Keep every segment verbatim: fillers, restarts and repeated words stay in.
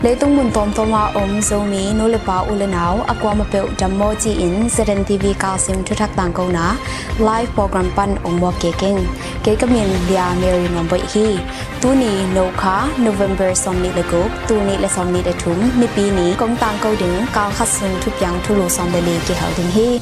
Leitung mun tawmtawm a om Zomi nu le pa u le nau a kuamah peuh dam maw ci-in Z N T V kalsim thuthak tangkona live program pan ong muak kik ing. Kei ka min Lia Mary Nuamboih hi. Tuni Nokha, November sawmnih le guk, tul nih le sawmnih le thum, Nipi ni kong tangko ding kalkhat sung thupiang thulu sawm le li kihel ding hi.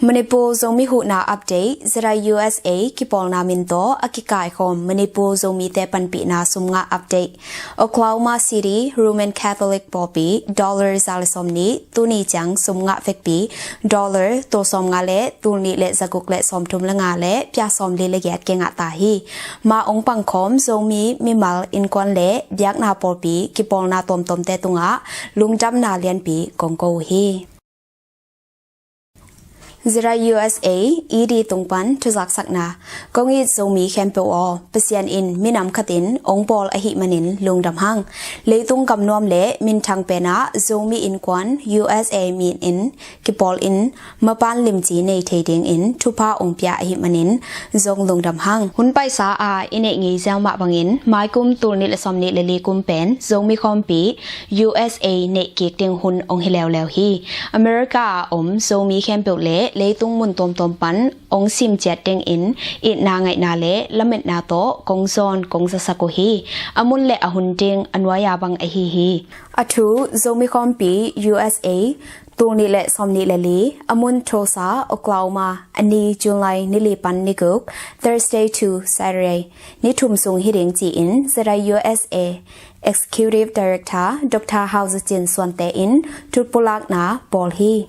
Manipur Zomi huhna update, Z I U S A kipawlna min tawh a kikaikhawm Manipur Zomite panpihna sumngah update. Oklahoma City Roman Catholic pawlpi dollar za le sawmnih, tuni ciang sumngah vekpi dollar tul sawmnga le tul nih le zaguk le sawmthum le nga le pia sawmli le giat kingah ta hi. Ma ong pangkhawm Zomi mimal innkuan le biakna pawlpi kipawlna tuamtuamte tungah lungdamna lianpi kong ko uh hi. Z I U S A E D tung pan thuzaksakna. Kong it Zomi khempeuh aw, Pasian in minam khatin ong bawl ahih manin lungdam hang. Leitung gam nuam le minthang penah Zomi innkuan U S A min in kipawl in mapan limci nei thei dingin thupha ong pia ahih manin zong lungdam hang. Hun paisa a i neih ngei ziau mah bangin maikum tul nih le sawmnih le li kum pen Zomi khawmpi U S A neih kik ding hun ong hi leuleu hi. America a om Zomi khempeuh le leitung mun tuamtuam pan ong sim ciat dingin itna ngaihna le lametna tawh kong zawn kong zasak uh hi. A mun le a hun ding a nuai-a bang ahi hi. A thu, Zomi khawmpi U S A tul nih le sawmnih le li, a mun Tulsa, Oklahoma, a ni July ni li pan ni guk, Thursday to Saturday, ni thum sung hi ding ci-in Z I U S A Executive Director Doctor Hau Za Cin suante in thupulakna bawl hi.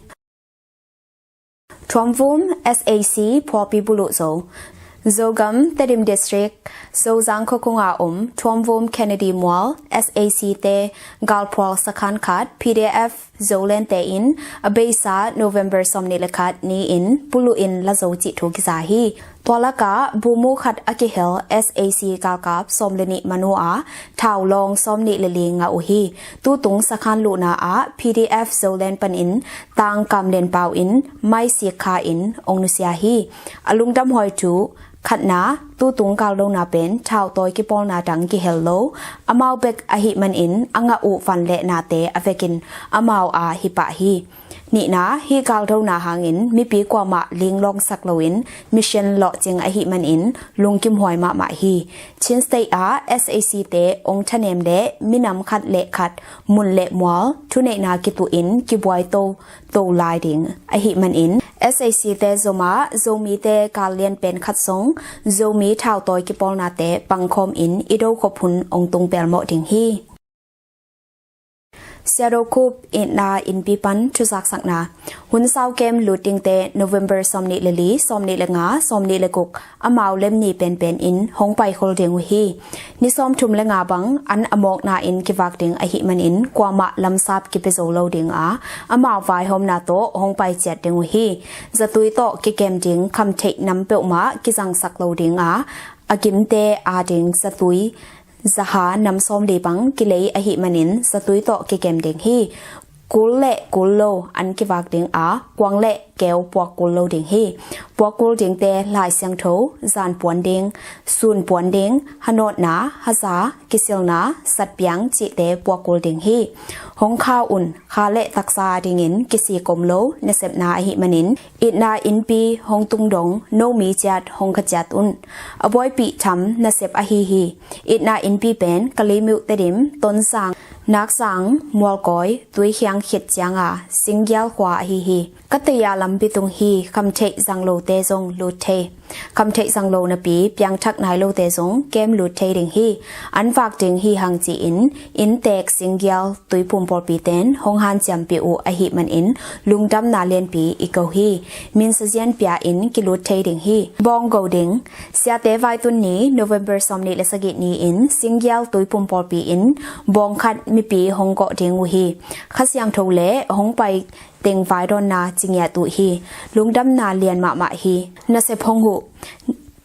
Thuamvum S A C phuapi buluh zo. Zogam Tedim District, Zozang khuakhung a om Thuamvum Kennedy Mual S A C te galphual sakhan khat P D F Zoland te in a beisa November sawmnih le khat ni-in buluh in la zo cih thu kiza hi. Tua lakah bumu khat a kihel S A C galkap sawm le nih man uh a thau lawng sawmnih le li ngah uh hi. Tutung sakhan luhna ah P D F Zoland panin tangkam lenpau in maisik kha in ong nusia hi. A lungdamhuai thu khatna, tutung galdona pen thau tawi kipawlna dang kihel lo, amau bek ahih manin a ngah uh van le nate a vekin amau a hi pah hi. Nihna, hih galdona hangin mipi kuamah linglawngsak loin mission lawhcing ahih manin lungkimhuai mahmah hi. Chin State ah S A C te ong thanem le minam khat le khat mun le mual thuneihna kituhin kibuai to to lai ding ahih manin S A C te zomah Zomite gal lian pen khat zong Zomi thau tawi kipawlnate pangkhawm in i do khop hun ong tung pelmawh ding hi. Siadokhup itna innpi pan thuzaksakna. Hun sau kem lut dingte November sawmnih le li, sawmnih le nga, sawmnih le guk amau lem ni penpen in hong paikhol ding uh hi. Ni sawmthum le nga bang an a mawkna in kivak ding ahih manin kuamah lamsap kipia zo lo ding a, amau vaihawmna tawh hong pai ciat ding uh hi. Zatui tawh kikem ding khamtheih nam peuhmah kizangsak lo ding a, a gimte ading zatui zaha nam sawmli bang kilei ahih manin zatui tawh kikem ding hi. Kul le kul lo an kivak ding a, kuang le keu puak kul lo ding hi. Puak kul dingte Lai Siangtho, zan puan ding, sun puan ding, hanawtna, haza, kisilna, satpiang cihte puak kul ding hi. Hong khau un, kha le taksa dingin kisikom lo nasepna ahih manin itna innpi hong tung dong no mi ciat hong kha ciat un. A buaipih tham nasep ahi hi. Itna innpi pen Kalaymyo, Tedim, Tonzang, Nakzang, Mualkawi, Tuikhiang khit cianga Singgial khua ahi hi. Ka tei-a lampi tung hi. Khamtheih zang lote zong lut thei. Khamtheih zang lo napi piangthak nai lote zong kem lut thei ding hi. An vak ding hi hang ci-in inntek Singgial Tuiphum pawlpi ten hong hanciampih uh ahih manin lungdamna lianpi i ko hi. Min sazian pia in kilut thei ding hi. Bawng go ding. Siate vaitun ni November sawmnih le sagih ni-in Singgial Tuiphum pawlpi in bawng khat mipi hong gawh ding uh hi. Kha Siangtho le hong pai teng vaidawnna ci ngiat uh hi. Lungdamna lian mahmah hi. Nasep hong huh.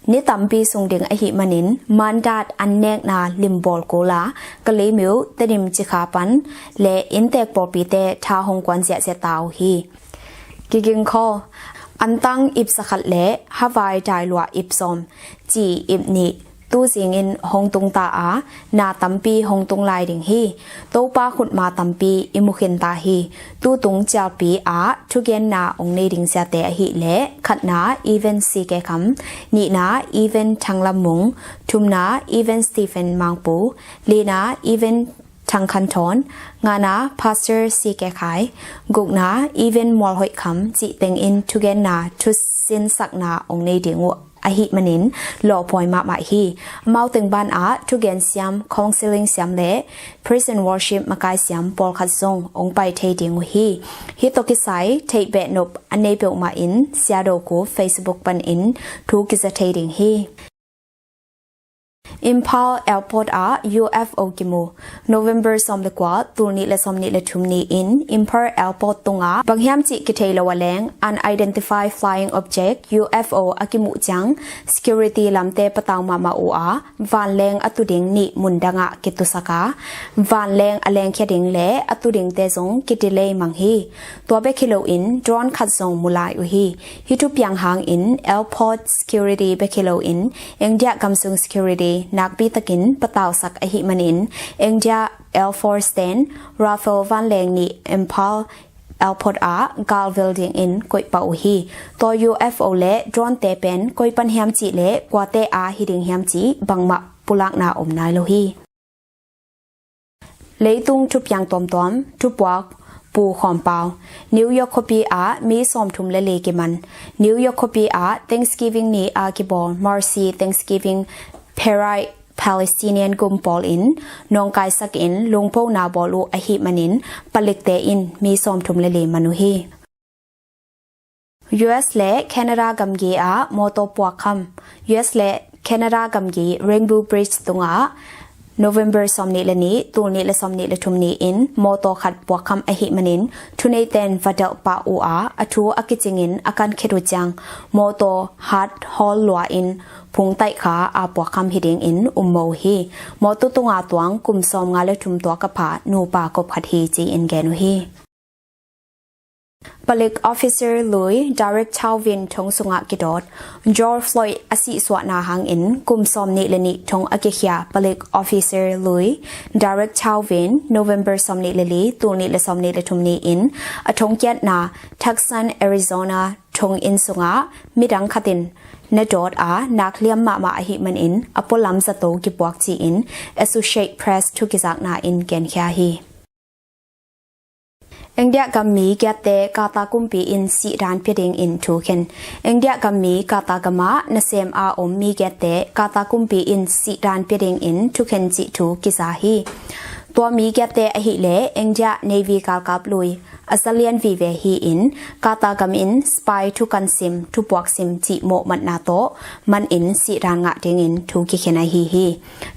Ni tampi sung ding ahih manin mandat an nekna limbawl kul a, Kalaymyo, Tedim, Cikha pan le inntek pawlpite tha hong kuan ziahziah ta uh hi. Kiging khawl. Antang ip zakhat le Hawaii dailuah ip sawm, ci ip nih, tu zingin hong tung ta a, na tampi hong tung lai ding hi. Topa khutma tampi i mu khin ta hi. Tutung cialpi ah thugenna ong nei ding siate ahih leh, khatna Even C K Kham, nihna Even Thang Lam Mung, thumna Even Stephen Mang Pu, lina Even Thang Khan Thawn, ngana Pastor C K Khai, gukna Even Mual Hoih Kham cih tengin thugenna thusinsakna ong nei ding uh ahih manin lawhpuai mahmah hi. Amau teng ban ah thugen siam, counseling siam le praise and worship makai siam pawlkhat zong ong pai thei ding uh hi. Hih tawh kisai theih behnop a nei peuhmah in Siado Kup Facebook panin thu kiza thei ding hi. Imphal Airport ah U F O kimu. November sawm le kua, tul nih le sawm nih le thum ni-in Imphal Airport tungah bang hiam cih kithei lo a leng unidentified flying object, U F O, a kimuh ciang security lamte patau mahmah uh a, vanleng a tu ding nih mun dangah kitusak a, vanleng a lengkhia ding le a tu dingte zong kidelay mang hi. Tua bek hi loin drone khat zong mu lai uh hi. Hih thupiang hangin airport security bek hi loin India gamsung security nakpi takin patausak ahih manin India Air Force ten Rafale vanleng nih Imphal Airport ah galvel dingin koih pah uh hi. Tua U F O le drone te pen koi pan hiam cih le kuate a hi ding hiam cih bangmah pulakna om nai lo hi. Leitung thupiang tuamtuam, thupuak, Pu Khawm Pau. New York khuapi ah mi sawmthum le li kiman. New York khuapi ah Thanksgiving ni a kibawl Mercy Thanksgiving Parade Palestinian gum pawl in nawngkaisak in lungphona bawl uh ahih manin palikte in mi sawmthum le li man uh hi. U S le Canada gamgi ah mawtaw puakkham. U S le Canada gamgi Rainbow Bridge tungah November sawm nih le nih, tul nih le sawm nih le thum ni-in mawtaw khat puakkham ahih manin thuneiten va delh pah uh a, a thu a kicingin a kan khet uh ciang mawtaw hat hawl lua in phungtaih kha a puakkham hi dingin um mo uh hi. Mawtaw tunga tuang kum sawmnga le thum tuak a pha nupa kop khat hi ci-in gen uh hi. Palik officer lui Derek Chauvin thong sungah kidawt. George Floyd a sihsuahna hangin kum sawm nih le nih thong a kikhia palik officer lui Derek Chauvin November sawm nih le li, tul nih le sawm nih le thum ni-in a thongkiatna Tucson, Arizona thong inn sungah midang khatin na dawt a, nak liam mahmah ahih manin a pualam zato kipuak ci-in Associate Press thu kizakna in genkhia hi. India gam mi giatte Qatar kumpi in sihdan pia dingin thukhen. India gam mi Qatar gamah nasem a om mi giatte Qatar kumpi in sihdan pia dingin thukhen cih thu kiza hi. Tua mi giatte ahih leh India Navy galkap lui a zalian vive hi-in Qatar gam in spy thukan sim, thupuak sim cih mawhmatna tawh man in sihdan ngah dingin thu kikhen ahi hi.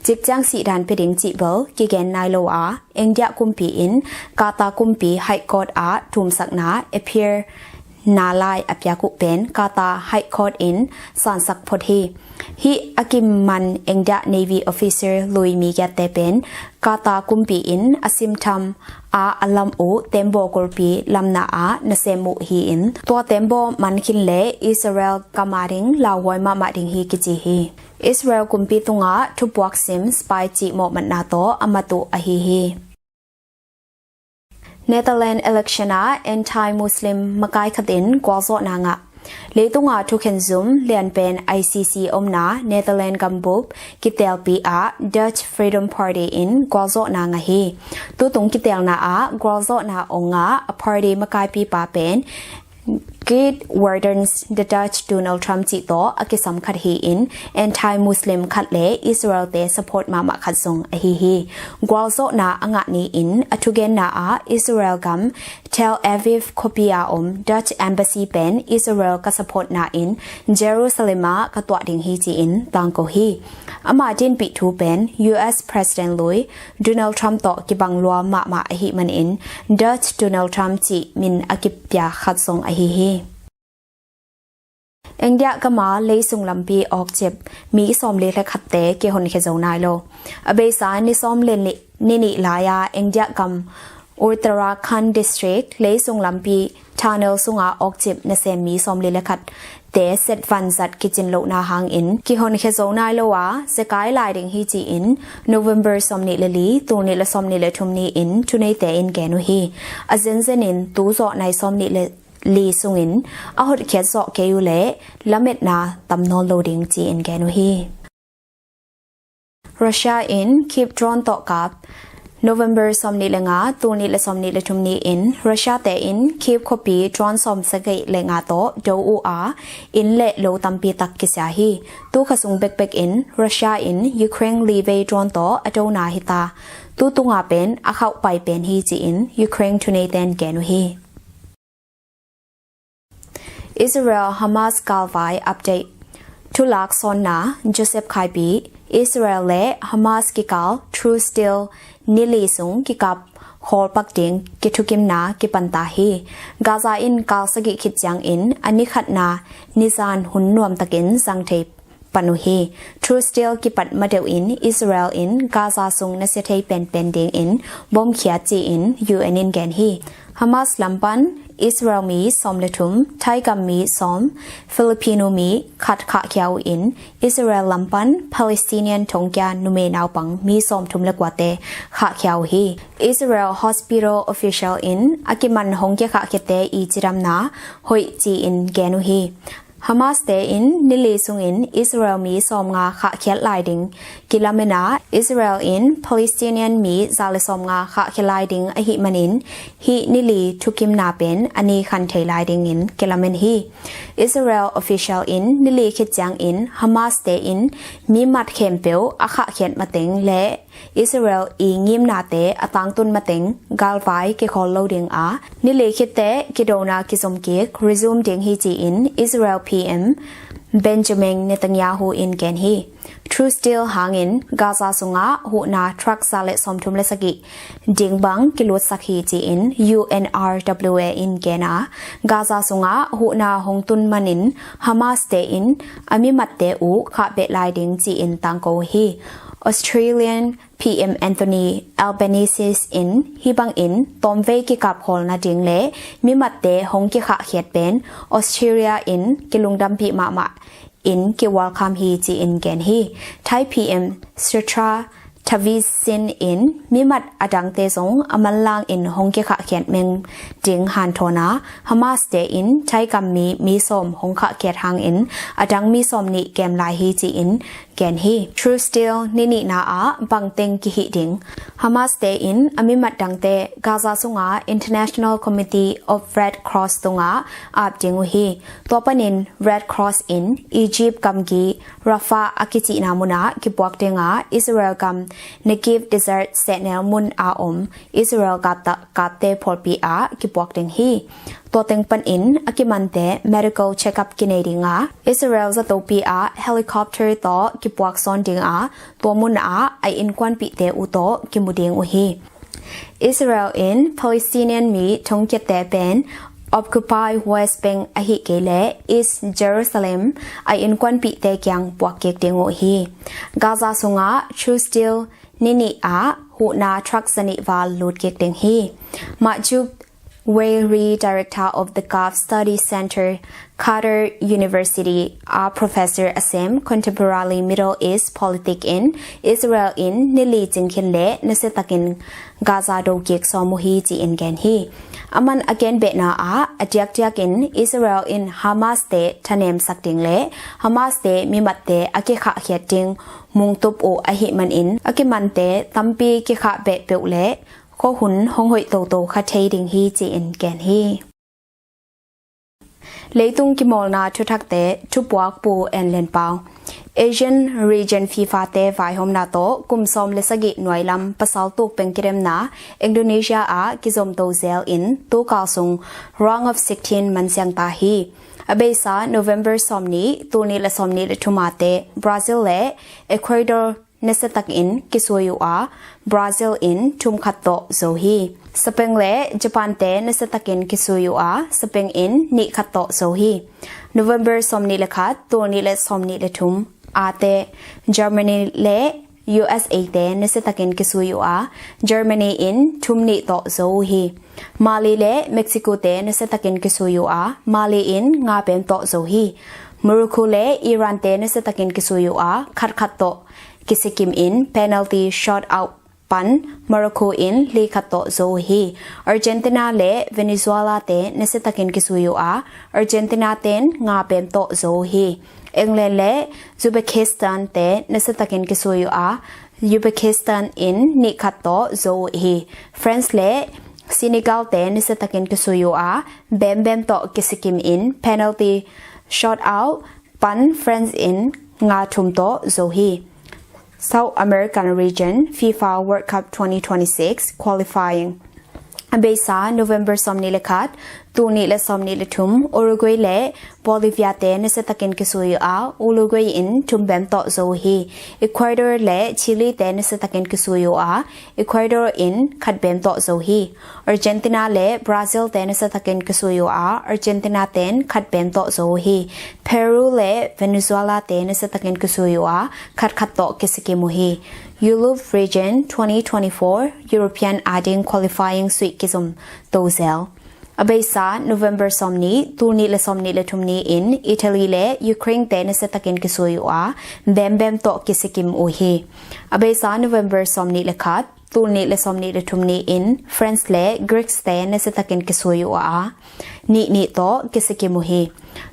Cikciang sihdan pia ding cih bel kigen nai lo a, India kumpi in Qatar kumpi High Court ah thumsakna appeal na lai a piak uh pen Qatar High Court in sansak phot hi. Hih a kiman India Navy officer lui mi giatte pen Qatar kumpi in a simtham a a lam uh tembaw kulpi lamna ah nasem uh hi-in tua tembaw man khin le Israel gam a ding lauhuai mahmah ding hi kici hi. Israel kumpi tungah thupuak sim spy cih mawhmatna tawh a mat uh ahi hi. Netherlands election ah anti-Muslim makai khatin gualzawhna ngah. Leitunga thukhen zum lianpen I C C omna Netherlands gambup kitelpi ah Dutch Freedom Party in gualzawhna ngah hi. Tutung kitelna ah gualzawhna ong ngah a party makaipipa pen Geert Wilders, the Dutch Donald Trump cih tawh a kisam khat hi-in anti-Muslim khat le Israel-te support mahmah khat zong ahi hi. Gualzawhna a ngah ni-in a thugenna ah Israel gam Tel Aviv khuapi a om Dutch Embassy pen Israel ka support na-in Jerusalem ah ka tuah ding hi ci-in tangko hi. Ama dinpih thu pen U S President lui Donald Trump tawh kibang lua mahmah ahih manin Dutch Donald Trump cih min a kipia khat zong ahi hi. India gama leisung lampi awkcip mi sawmli le khatte kihonkhia zo nai lo. A beisa ni sawm le ni, ni nih lai-a India gam Uttarakhand District leisung lampi tunnel sungah awkcip nasem mi sawmli le khat te setvan zat kicin lohna hangin kihonkhia zo nai lo a, zekai lai ding hi ci-in November sawmnih le li, tul nih le sawmnih le thum ni-in thuneite in gen uh hi. A zenzenin tu zawh nai sawmnih le li sungin a hotkhiat zawh kei uh leh lametna tam nawn lo ding ci-in gen uh hi. Russia in Kyiv drone tawh kap. November sawmnih le nga, tul nih le sawmnih le thum ni-in Russia te in Kyiv khuapi drone sawmsagih le nga tawh do uh a, inn le lo tampi tak kisia hi. Tu kha sung bekbek in Russia in Ukraine livei drone tawh a dona hi ta. Tu tunga pen a khauhpai pen hi ci-in Ukraine thuneiten gen uh hi. Israel Hamas galvai update. Thulak sawnna, Joseph Khaipi. Israel le Hamas kikal truce deal nili sung kikap khawlpak ding kithukimna kipanta hi. Gaza in kal sagih khit ciangin a nikhatna nizan hun nuamtakin zang thei pan uh hi. Truce deal kipat madeuh in Israel in Gaza sung nasia thei penpen dingin bomb khiat ci-in U N in gen hi. Hamas lam pan Israel mi sawm le thum, Thai gam mi sawm, Filipino mi khat khahkhia uh in Israel lam pan Palestinian thongkia numei naupang mi sawm thum le kuate khahkhia uh hi. Israel hospital official in a kiman hong kikhahkhiate i cidamna hoih ci-in gen uh hi. Hamas te in nili sungin Israel mi sawmnga khahkhiat lai ding kilamen a, Israel in Palestinian mi za le sawmnga khahkhia lai ding ahih manin hih nili thukimna pen a ni khan thei lai dingin kilamen hi. Israel official in nili khit ciangin Hamas te in mi mat khempeuh a khahkhiat mateng le Israel i ngimnate a tangtun mateng galvai kikhawl lo ding a, nili khitte kidona kizom kik resume ding hi ci-in Israel P M Benjamin Netanyahu in gen hi. Truce deal hangin Gaza sungah huhna truck za le sawmthum le sagih ding bang kilutsak hi ci-in U N R W A in gen a, Gaza sungah huhna hong tun manin Hamas te in a mimatte uh khahbeh lai ding ci-in tangko uh hi. Australian P M Anthony Albanese in hih bangin tawmvei kikapkhawlna ding le mimatte hong kikhahkhiat pen Australia in kilungdampih mahmah in ki-welcome hi ci-in gen hi. Thai P M Srettha Thavisin in mimat a dangte zong a manlang in hong kikhahkhiat meng ding hanthawn a, Hamas te in Thai gam mi mi sawm hong khahkhiat hangin a dang mi sawm nih kem lai hi ci-in gen hi. Truce deal ni nihna ah bangteng kihih ding. Hamas te in a mimat dangte Gaza sunga International Committee of Red Cross tungah ap ding uh hi. Tua panin Red Cross in Egypt gamgi Rafah a kicihna munah kipuak ding a, Israel gam Negev Desert sehnel mun a om Israel kapte phawlpi ah kipuak ding hi. Tua teng panin a kimante medical check-up kinei ding a, Israel zatopi ah helicopter tawh kipuak sawn ding a, tua mun ah a innkuanpihte uh tawh kimu ding uh hi. Israel in Palestinian mi thongkiate pen Occupied West Bank ahih kei leh East Jerusalem a innkuanpihte kiang puak kik ding uh hi. Gaza sungah Truce deal ni nih ah huhna truck zanih val lut kik ding hi. Mahjub Wehri, Director of the Gulf Studies Center, Qatar University a professor a sem Contemporary Middle East Politics in Israel in nili cingkhin le nasiatakin Gaza do kik sawm uh hi ci-in gen hi. Aman a genbehna ah a diakdiakin Israel in Hamas te thanemsak ding le Hamas te mimatte a kikhahkhiat ding mungtup uh ahih manin a kimante tampi kikhahbeh peuh le khuahun hong hoih toto kha thei ding hi ci-in gen hi. Leitung kimawlna thuthakte thupuak Pu En Len Pau. Asian Region FIFA te vaihawmna tawh kum sawm le sagih nuailam pasal tuk peng kidemna Indonesia ah kizomto zel in tukal sung round of sixteen mansiang ta hi. A beisa November sawmnih, tul nih le sawmnih le thum ate Brazil le Ecuador nasiatakin kisui uh a, Brazil in thum khat tawh zo hi. Spain le Japan te nasiatakin kisui uh a, Spain in nih khat tawh zo hi. November sawmnih le khat, tul nih le sawmnih le thum ate Germany le U S A te nasiatakin kisui uh a, Germany in thum nih tawh zo uh hi. Mali le Mexico te nasiatakin kisui uh a, Mali in nga pem tawh zo hi. Morocco le Iran te nasiatakin kisui uh a, khatkhat tawh kisikim in penalty shootout pan Morocco in li khat tawh zo uh hi. Argentina le Venezuela te nasiatakin kisui uh a, Argentina ten nga pem tawh zo uh hi. England le Uzbekistan te nasiatakin kisui uh a, Uzbekistan in nih khat tawh zo uh hi. France le Senegal te nasiatakin kisui uh a, bembem tawh kisikim in penalty shootout pan France in nga thum tawh zo hi. South American region, FIFA World Cup twenty twenty-six qualifying. A beisa November sawmnih le khat, tul nih le sawmnih le thum, Uruguay le Bolivia te nasiatakin kisui uh a, Uruguay in thum bem tawh zo uh hi. Ecuador le Chile te nasiatakin kisui uh a, Ecuador in khat bem tawh zo uh hi. Argentina le Brazil te nasiatakin kisui uh a, Argentina ten khat bem tawh zo uh hi. Peru le Venezuela te nasiatakin kisui uh a, khatkhat tawh kisikim uh hi. Europe region, twenty twenty-four European ading qualifying suih kizom to zel. A beisa November sawmnih, tul nih le sawmnih le thum ni in Italy le Ukraine te nasiatakin kisui uh a, bembem tawh kisikim uh hi. A beisa November sawmnih le khat, tul nih le sawmnih le thum ni in France le Greece te nasiatakin kisui uh a, nih nih tawh kisikim uh hi.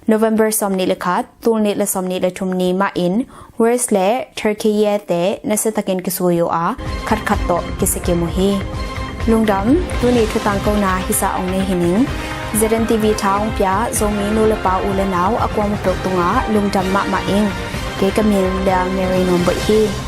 November sawmnih le khat, tul nih le sawmnih le thum ni mah in Wales le Turkey te nasiatakin kisui uh a, khatkhat tawh kisikim uh hi. Lungdam, tuni thutang kona hisa ong nei hi ning. Z N T V tha ong pia Zomi nu le pa, u le nau a kuamah peuh tungah lungdam mahmah ing. Kei ka min Lia Mary Nuam Baih hi.